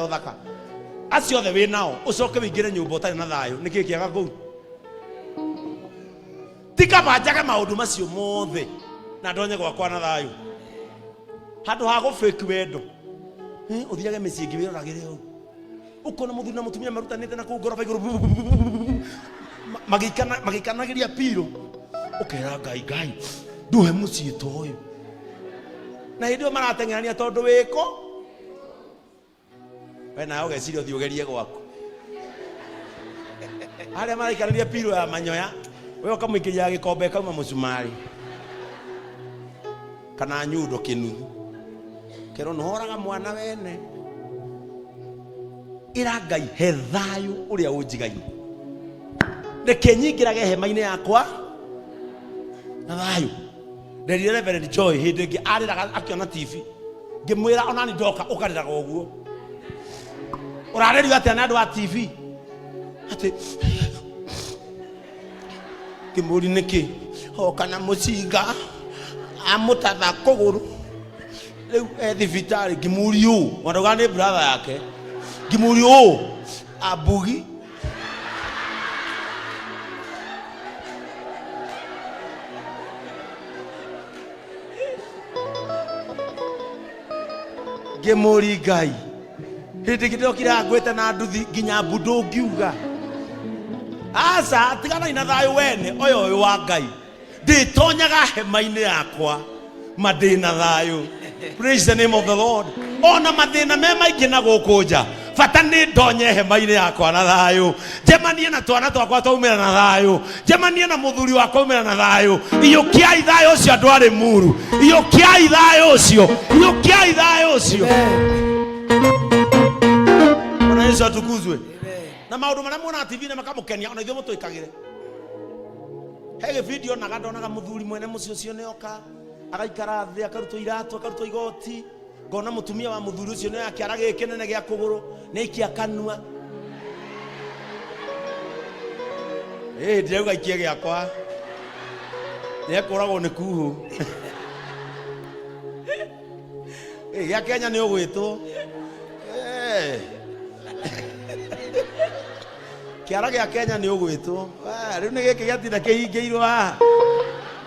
Ũthaka acio othe wĩ nao, ũcoke wĩingĩre nyũmba ũtarĩ na thayũ, nĩkĩ kĩaga kũu? Ti kaba njage maũndũ macio mothe na ndonye gwakwa na thayũ, handũ ha gũfake wendo. Ũthiage mĩciĩ ĩngĩ wĩroragĩre ũũ, ũkona mũthuri na mũtumia marutanĩte na kũu ngoroba igũrũ, magĩikanagĩria pillow, ũkera Ngai, Ngai ndũhe mũciĩ ta ũyũ. Na hĩndĩ ĩyo marateng'erania tondũ wĩko we nawe ũgeciria ũthiĩ ũgerie gwaku, arĩa maraikanĩria pillow ya manyoya, we ũkamũikĩria gĩkombe ĩkauma mũcumarĩ kana nyundo kĩnuthu, kerwo nĩhoraga mwana wene. Ĩra Ngai, he thayũ ũrĩa ũnjigaine, reke nyingĩrage hema-inĩ yakwa na thayũ. Nderire Reverend Joy hĩndĩ ĩngĩ arĩraga akĩona TV, ngĩmwĩra onani ndoka ũkarĩraga ũguo, ũrarĩrio atĩa nĩ andũ a TV? Atĩ kĩmũri nĩkĩ oka na mũcinga amũtatha kũgũrũ, rĩu e thibitarĩ. Ngĩmũri ũũ wandauga nĩ brother yake, ngĩmũri ũũ ambugi ngĩmũri Ngai hĩndĩ ĩngĩ ndĩrokire ngwĩte na nduthi nginya mbu ndũngiuga aca, tiganai na thayũ wene ũyũ ũyũ wa Ngai, ndĩtonyaga hema-inĩ yakwa ma ndĩ na thayũ. Praise the name of the Lord. Ona mathĩna me maingĩ na gũkũ nja, bata nĩ ndonye hema-inĩ yakwa na thayũ, njemanie na twana twakwa twaumĩra na thayũ, njemanie na mũthuri wakwa aumĩra na thayũ. Iyũkiai thayũ ũcio, andũ arĩ muru, iyũkiai thayũ ũcio, iyũkiai thayũ ũcio. Bwana Yesu atukuzwe. Na maũndũ marĩa muonaga TV-inĩ makamũkenia, ona ithuĩ mũtwĩkagĩre. He gĩbindi onaga, ndonaga mũthuri mwene mũciĩ ũcio nĩ oka agaikara thĩ, akarutwo iratũ, akarutwo igoti, ngona mũtumia wa mũthuri ũcio nĩ oya kĩara gĩkĩ kĩnene gĩa kũgũrũ, nĩ aikia kanua. Ĩ ndirauga aikie gĩakwa, nĩ ekũragwo nĩ kuhũ. Ĩ gĩa Kenya nĩ ũgwĩtwo. Ĩ. Kĩara gĩa Kenya nĩ ũgwĩtwo. Rĩu nĩ gĩkĩ gĩatinda kĩhingĩirwo haha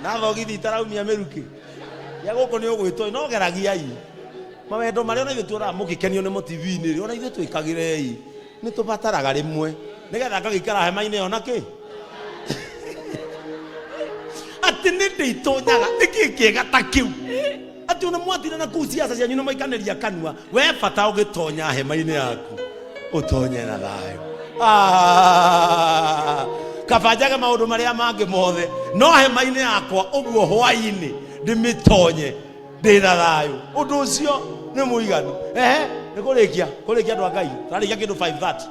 na thogithi itaraumia mĩrukĩ, gĩa gũkũ nĩ ũgwĩtwo. No geragiai mawendo marĩa ona ithuĩ tuonaga mũgĩkenio nĩmo TV-inĩ rĩ, ona ithuĩ twĩkagĩrei, nĩ tũbataraga rĩmwe nĩgetha ngagĩikara hema-inĩ ĩyo na kĩ atĩ nĩ ndĩitonyaga. Nĩkĩ kĩega ta kĩu atĩ ona mwatinda na kũu ciaca cianyu nĩ maikanĩria kanua, we bata ũgĩtonya hema-inĩ yaku ũtonye na thayũ. Ah, kaba njage maũndũ marĩa mangĩ mothe, no hema-inĩ yakwa ũguo hwaĩ-inĩ ndĩmĩtonye ndĩ na thayũ, ũndũ ũcio nĩ mũiganu. Ehe, nĩ kũrĩkia kũrĩkia, andũ a Ngai, tũrarĩkia kĩndũ 5:30.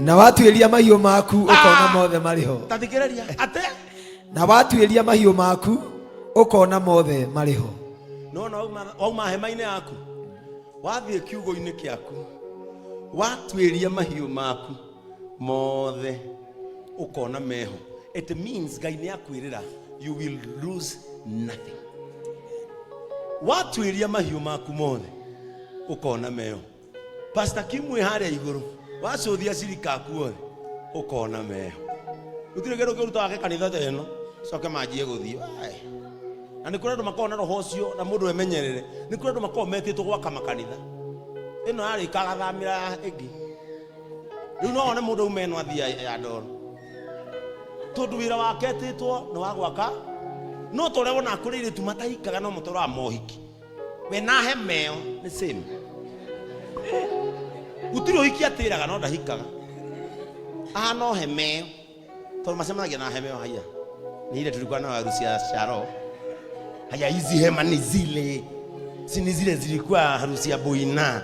Na watuĩria mahiũ maku ũkona mothe marĩ ho. Tathikĩrĩria atĩ Na watuĩria mahiũ maku ũkona mothe marĩ ho. Nona wauma hema-inĩ yaku, wathiĩ kiugo-inĩ kĩaku, watuĩria mahiũ maku mothe ũkona meho, it means Ngai nĩ akwĩrĩra you will lose nothing. Watuĩria mahiũ maku mothe ũkona meho, Pastor Kimwe harĩa igũrũ, wacũthia cirika aku othe ũkona meho, gũtirĩ kĩndũ kĩruta wake kanitha ta ĩno coke manjie gũthiĩ. Ai. Na nĩ kũrĩ andũ makoragwo na roho ũcio, na mũndũ emenyerere, nĩ kũrĩ andũ makoragwo metĩtwo gwaka makanitha, ĩno yarĩka agathamĩra ĩngĩ. Rĩu no wone mũndũ auma ĩno athiĩ ya ndoro, tondũ wĩra wake etĩtwo nĩ wa gwaka. No ta ũrĩa wonaga kũrĩ airĩtu matahikaga no mũtũraga mohiki, we na hema ĩyo nĩ same, gũtirĩ ũhiki atĩraga no ndahikaga, ahana o hema ĩyo, tondũ macemanagia na hema ĩyo. Haya ni ile tulikuwa nayo harusi ya Sharo. Haya, hizi hema ni zile, si ni zile zilikuwa harusi ya Boina?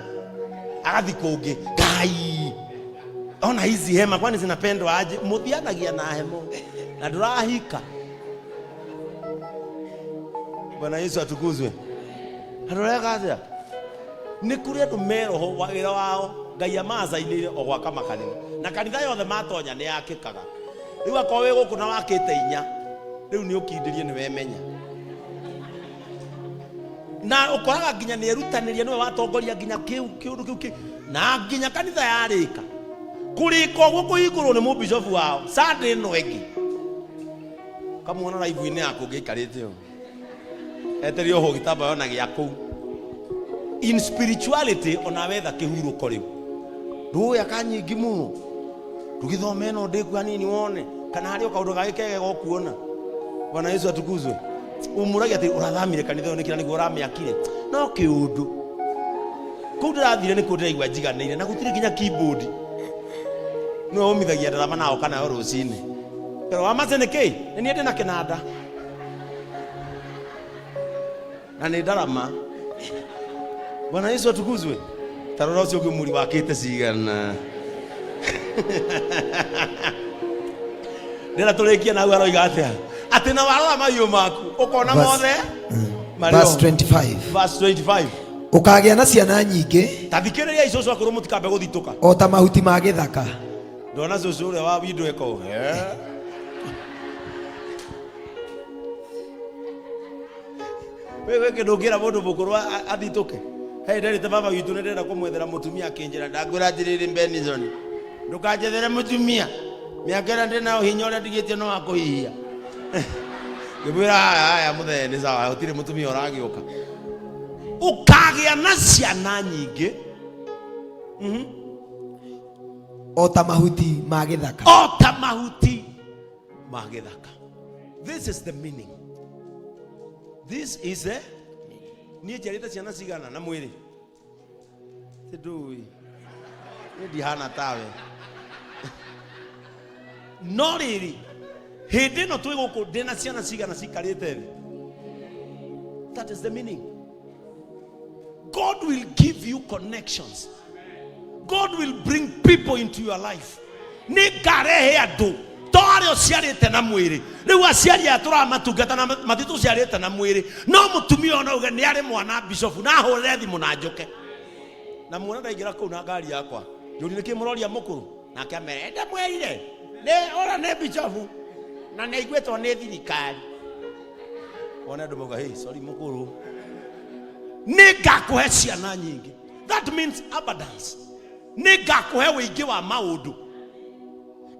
Agathi kũngĩ, Ngai, ona hizi hema kwani zinapendwa aje? Mũthianagia na hema na ndũrahika. Bwana Yesu atukuzwe. Andũ atĩa, nĩ kũrĩ andũ me roho wa wĩra wao Ngai amacainĩire o gwaka makanitha, na kanitha yothe matonya nĩ yakĩkaga. Rĩu akorwo wĩ gũkũ na wakĩte inya, rĩu nĩ ũkindĩrie, nĩ wemenya. Na ũkoraga nginya nĩ erutanĩria nĩwe watongoria nginya kĩu kĩũndũ kĩu na nginya kanitha yarĩka kũrĩka ũguo kũhingũrwo nĩ mũbishofu wao Sunday ĩno ĩngĩ kamuona raibu-inĩ ya kũngĩ aikarĩte ũguo etereire ohwo gĩtambaya ona gĩa kũu. In spirituality ona wetha kĩhurũko rĩu ndũĩ aka nyingĩ mũno ndũgĩthome ĩno ndĩku hanini wone kana harĩ o kaũndũ gagĩ kegega ũkuona. Bwana Yesu atukuzwe. Umũragia atĩ ũrathamire kanitha ĩyo nĩkĩra nĩguo ũramĩakire no kĩũndũ kũu ndĩrathire nĩkuo ndĩraigua njiganĩire na gũtirĩ nginya keyboard nĩwe ũmithagia ndarama na oka nayo rũcinĩ. Pero wamace nĩ kĩ nĩ niĩ ndĩna kĩnanda na nĩ ndarama. Bwana Yesu atukuzwe. Tarora ũcio ũngĩ mũri wakĩte cigana ndĩra tũrĩkie na hau aroiga atĩa atĩ na warora mahiũ maku ũkona mothe marĩ Verse o. 25. Verse 25. Ũkagĩa na ciana nyingĩ Ta thikĩrĩria icũcũ akũrũ mũtikambe gũthitũka. o ta mahuti ma gĩthaka. Ndona cũcũ ũrĩa wa window eko. Wewe kĩndũ ũngĩra mũndũ mũkũrũ athitũke. Hey, nderĩte baba witũ nĩ ndĩrenda kũmwethera mũtumia akĩnjĩra ndakwĩra atĩrĩrĩ Benison ndũkanjethere mũtumia mĩaka ĩrĩa ndĩ nayo hinya ũrĩa ndigĩtie no wa kũhihia. Ngĩmwĩra haya haya mũthee nĩ sawa gũtirĩ mũtumia ũragĩũka. Ũkagĩa na ciana nyingĩ O ta mahuti ma gĩthaka. O ta mahuti ma gĩthaka. This is the meaning. This is the niĩ njiarĩte ciana cigana na mwĩrĩ ndũĩ niĩ ndihana tawe no rĩrĩ hĩndĩ ĩno twĩ gũkũ ndĩna ciana cigana cikarĩte thĩ. That is the meaning. God will give you connections. God will bring people into your life. Nĩ ngarehe andũ to arĩa ũciarĩte na mwĩrĩ. Rĩu aciari aya tũramatungata na matitũciarĩte na mwĩrĩ, no mũtumia ona uge nĩ arĩ mwana bishofu na ahũrĩre thimũ na njũke na muona ndaingĩra kũu na ngari yakwa njũri nĩkĩ mũroria mũkũrũ nake amere ndamwĩrire nĩ ora nĩ bishofu na nĩ aiguĩtwo nĩ thirikari. One andũ mauga hey, sorry mũkũrũ, nĩ ngakũhe ciana nyingĩ. That means abundance. Nĩ ngakũhe ũingĩ wa maũndũ,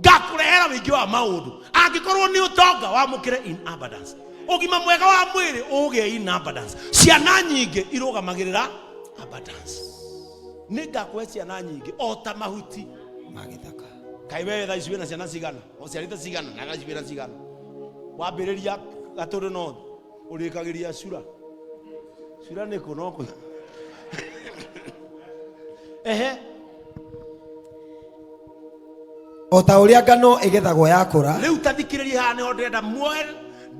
ngakũrehera ũingĩ wa maũndũ. Angĩkorwo nĩ ũtonga wamũkĩre in abundance, ũgima mwega wa mwĩrĩ ũgĩe in abundance. Ciana nyingĩ irũgamagĩrĩra abundance. Nĩ ngakũhe ciana nyingĩ o ta mahuti ma gĩthaka. Kaĩ wewe thaa ici wĩna ciana cigana? Ũciarĩte cigana? Na thaa ici wĩna cigana? Wambĩrĩria Gatũndũ North ũrĩkagĩria cura cura nĩ kũ no kũ ehe. O ta ũrĩa ngano ĩgethagwo yakũra. Rĩu ta thikĩrĩria haha nĩho ndĩrenda muoe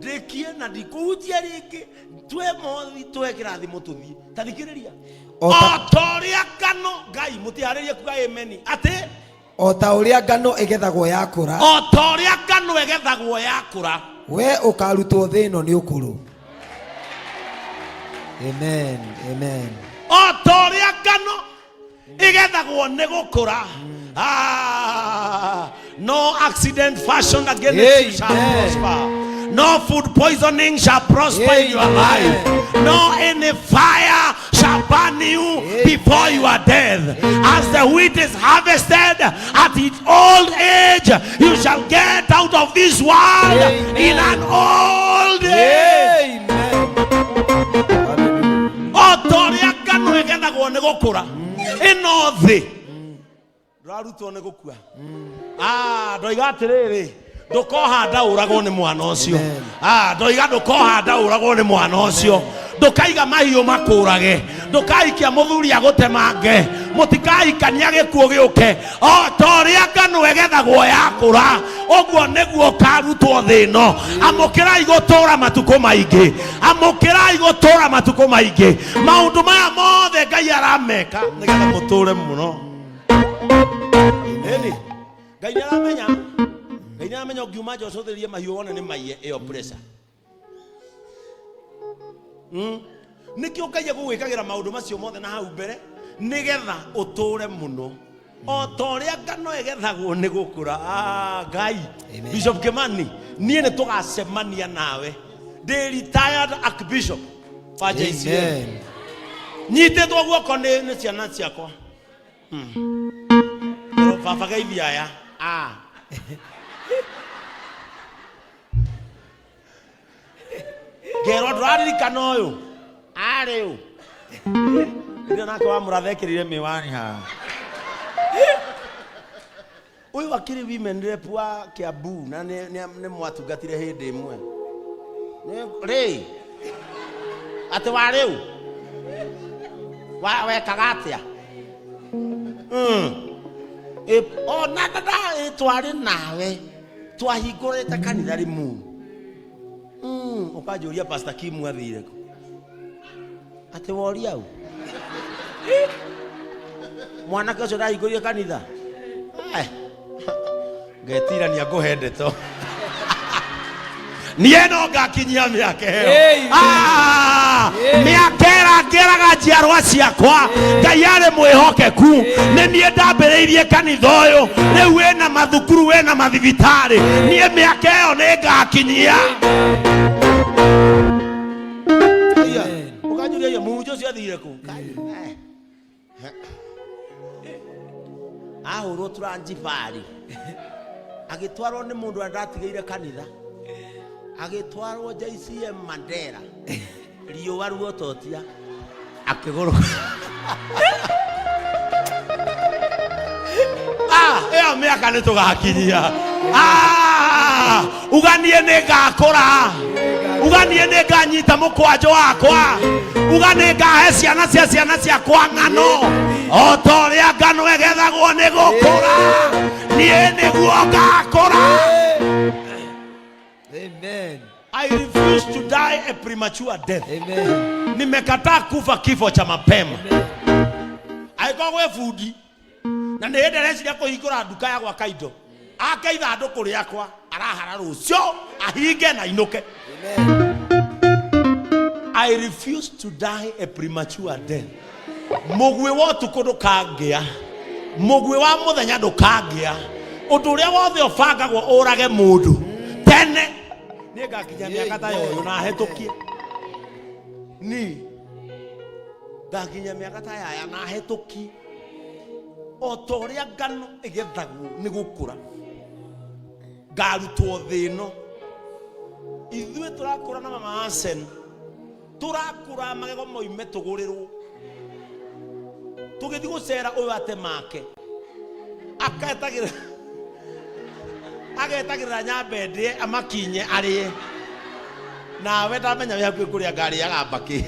ndĩkie na ndikũhutia rĩngĩ twe mothi twe kĩrathimo tũthiĩ. Ta thikĩrĩria. O ta ũrĩa ngano Ngai mũtiharĩrie kuga ameni atĩ O ta ũrĩa ngano ĩgethagwo yakũra. O ta ũrĩa ngano ĩgethagwo yakũra. We ũkarutwo thĩ ĩno nĩ ũkũrũ. Amen, amen. O ta ũrĩa ngano ĩgethagwo nĩ gũkũra. No accident fashioned against you shall prosper. No food poisoning shall prosper in your life. No any fire shall burn you before your death. As the wheat is harvested at its old age, you shall get out of this world in an old age. Amen. Hallelujah. O ta ũrĩa ngano ĩgethagwo nĩ gũkũra ĩno thĩ ndũrarutwo nĩ gũkua. Ndoiga atĩrĩrĩ ndũkohanda ũragwo nĩ mwana ũcio. Ndoiga ndũkohanda ũragwo nĩ mwana ũcio. Ndũkaiga mahiũ makũrage, ndũkaikia mũthuri agũtemange, mũtikaikania gĩkuũ gĩũke. O ta ũrĩa ngano ĩgethagwo yakũra ũguo nĩguo ũkarutwo thĩ ĩno. Amũkĩrai gũtũũra matukũ maingĩ, amũkĩrai gũtũũra matukũ maingĩ. Maũndũ maya mothe Ngai arameka nĩgetha mũtũũre mũno. Ĩni Ngai nĩaramenya, Ngai nĩaramenya ũngiuma nja ũcũthĩrĩrie mahiũ wone nĩ maiye ĩyo pressure. Nĩkĩo Ngai egũgwĩkagĩra maũndũ macio mothe na hau mbere nĩgetha ũtũũre mũno. O ta ũrĩa ngano ĩgethagwo nĩ gũkũra. Ngai. Amen. Bishop Kimani, niĩ nĩ tũgacemania nawe. Ndĩ retired archbishop. Wa JCM. Amen. Nyitĩtwo guoko nĩ ciana ciakwa. Ĩro, baba geithia aya. Ah. Ngerwo ndũraririkana ũyũ arĩ ũ rĩrĩa nake wa mũratha ekĩrire mĩwani haha. Ũyũ akĩrĩ women rep wa Kiambu na nĩ mwatungatire hĩndĩ ĩmwe. Rĩ atĩ wa rĩu wekaga atĩa? Ona na twarĩ nawe twahingũrĩte kanitha Limuru. Ũkanjũria Pastor Kim athire kũ? Atĩ woria ũ? Mwanake ũcio ndahingũrire kanitha. Ngetirania ngũhe ndeto. Niĩ no ngakinyia mĩaka ĩyo. Amen. Mĩaka ĩrangĩraga njiarwa ciakwa. Ngai arĩ mwĩhokeku. Nĩ niĩ ndambĩrĩirie kanitha ũyũ. Rĩu wĩna mathukuru, wĩna mathibitarĩ. Niĩ mĩaka ĩyo nĩ ngakinyia. Amen. Ũkanjũria iyo mũhunjia ũcio athire kũ? Ahũrwo turanjibari agĩtwarwo nĩ mũndũ ũrĩa ndatigĩire kanitha, agĩtwarwo JCM Mandera riũa ruototia akĩgũrũka. Ĩyo mĩaka nĩ tũgakinyia. Uga niĩ nĩ ngakũra, uga niĩ nĩ nganyita mũkwanjũ wakwa, uga nĩ ngahe ciana cia ciana ciakwa ng'ano o ta ũrĩa ngano ĩgethagwo nĩ gũkũra, niĩ nĩguo ngakũra. Amen. I refuse to die a premature death. Amen. Nimekataa kufa kifo cha mapema. Angĩkorwo gwĩ bundi na nĩ hĩndĩ areciria kũhingũra nduka ya gwaka indo, ake ithandũkũ rĩakwa arahara rũciũ ahinge na inũke. Amen. I refuse to die a premature death. Mũguĩ wa ũtukũ ndũkangĩa, mũguĩ wa mũthenya ndũkangĩa. Ũndũ ũrĩa wothe ũbangagwo ũrage mũndũ tene, niĩ ngakinya mĩaka ta ũyũ na hetũkie. Ni ngakinya mĩaka ta yaya na hetũkie. O ta ũrĩa ngano ĩgethagwo nĩ gũkũra, ngarutwo thĩ ĩno. Ithuĩ tũrakũra na mama Asen, tũrakũra magego moime tũgũrĩrwo. Tũgĩthiĩ gũcera ũyũ ate make, agetagĩrĩra nyambe ndĩe amakinye arĩe. Nawe ndamenya wĩ hakuhĩ kũrĩa ngarĩaga mbakĩ.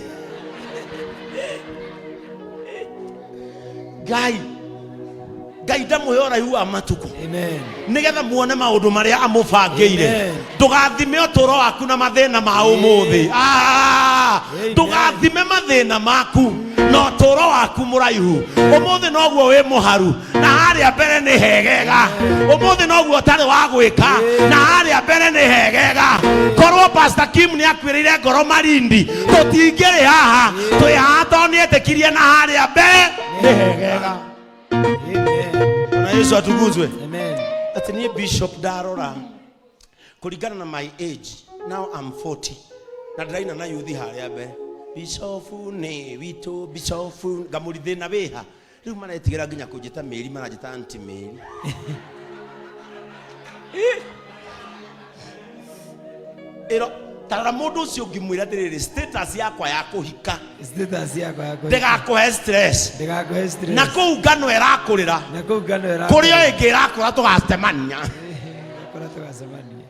Ngai ndamũhe ũraihu wa matukũ. Amen. Nĩgetha muone maũndũ marĩa amũbangĩire. Amen. Ndũgathime ũtũũro waku na mathĩna ma ũmũthĩ. Amen. Ndũgathime mathĩna maku na ũtũũro waku mũraihu. Ũmũthĩ noguo wĩ mũharu na harĩa mbere nĩ hegega. Ũmũthĩ noguo ũtarĩ wa gwĩka na harĩa mbere nĩ hegega. Korwo Pastor Kim nĩ akuĩrĩire ngoro Malindi, tũtingĩrĩ haha. Twĩ haha tondũ nĩ etĩkirie na harĩa mbere nĩ hegega. Amen. Bwana Yesu atukuzwe. Amen. Ati niĩ bishop ndarora kũringana na my age, now I'm 40 na ndĩraina na yuthi harĩa mbere, bishop nĩ witũ, bishop ngamũri thĩna wĩha. Rĩu maretigĩra nginya kũnjĩta Mary, maranjĩta Aunty Mary. Ĩro tarora mũndũ ũcio ũngĩmwĩra atĩrĩrĩ, status yakwa ya kũhika Status yakwa ya kũhika. ndĩgakũhe stress. Ndĩgakũhe stress. Na kũu ngano ĩrakũrĩra. Na kũu ngano ĩrakũrĩra. Kũrĩ o ĩngĩ ĩrakũra tũgacemania. Ĩrakũra tũgacemania.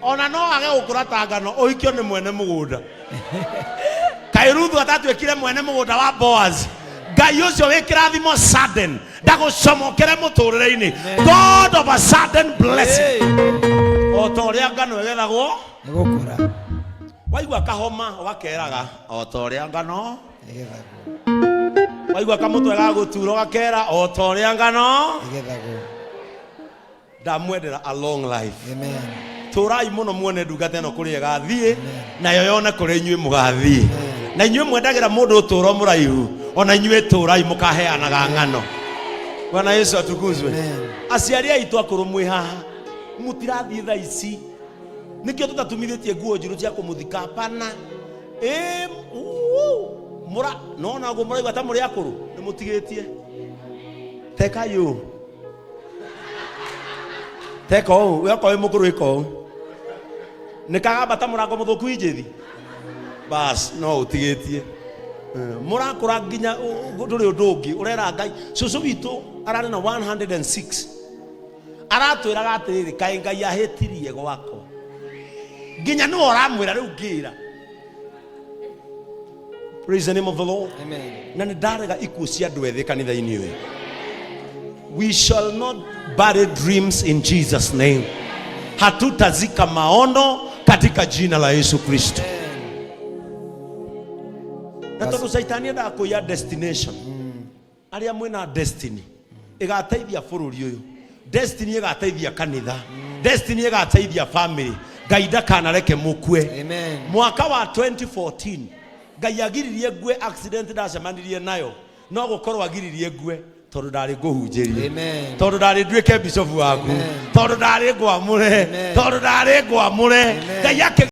Ona no age gũkũra ta ngano, ũhikio nĩ mwene mũgũnda. Kaĩ Ruthu atatuĩkire mwene mũgũnda wa Boaz? Ngai ũcio wĩ kĩrathimo sudden ndagũcomokere mũtũrĩre-inĩ. God of a sudden blessing. O ta ũrĩa ngano ĩgethagwo Nĩ gũkũra. Waigua kahoma ũgakeraga o ta ũrĩa ngano Ĩgethagwo. Waigua kamũtwe gagũtura ũgakera o ta ũrĩa ngano Ĩgethagwo. Ndamwendera a long life. Amen. Tũrai mũno muone ndungata ĩno kũrĩa ĩgathiĩ, nayo yone kũrĩa inyuĩ mũgathiĩ. Na inyuĩ mwendagĩra mũndũ ũtũũro mũraihu, ona inyuĩ tũrai mũkaheanaga ng'ano. Bwana Yesu atukuzwe. Amen. Aciari aitũ akũrũ mwĩ haha, mũtirathiĩ thaa ici. Nĩkĩo tũtatumithĩtie nguo njirũ cia kũmũthika, hapana. Ĩ, uu, mũra no naguo mũraigua ta mũrĩ akũrũ nĩ mũtigĩtie teka yũ teka ũũ we okorwo wĩ mũkũrũ ĩka ũũ nĩ kagamba ta mũrango mũthũku injĩthi bas no ũtigĩtie. Eh, mũrakũra nginya ndũrĩ ũndũ ũngĩ ũrera Ngai. Cũcũ witũ ararĩ na 106, aratwĩraga atĩrĩrĩ, kaĩ Ngai ahĩtirie gwakwa, nginya nĩwe ũramwĩra rĩu ngĩra. Praise the name of the Lord. Amen. Na nĩ ndarega ikuũ cia andũ ethĩ kanitha-inĩ ũyũ. We shall not bury dreams in Jesus' name. Hatutazika maono katika jina la Yesu Kristo. Na tondũ caitani endaga kũiya destination, arĩa mwĩna destiny ĩgateithia bũrũri ũyũ, destiny ĩgateithia kanitha, destiny ĩgateithia family, Ngai ndakanareke mũkue. Amen. Mwaka wa 2014 Ngai agiririe ngue accident ndacemanirie nayo, no gũkorwo agiririe ngue tondũ ndarĩ ngũhunjĩrie. Amen. Tondũ ndarĩ nduĩke bishofu waku. Amen. Tondũ ndarĩ ngwamũre. Amen. Tondũ ndarĩ ngwamũre. Amen. Ngai akĩ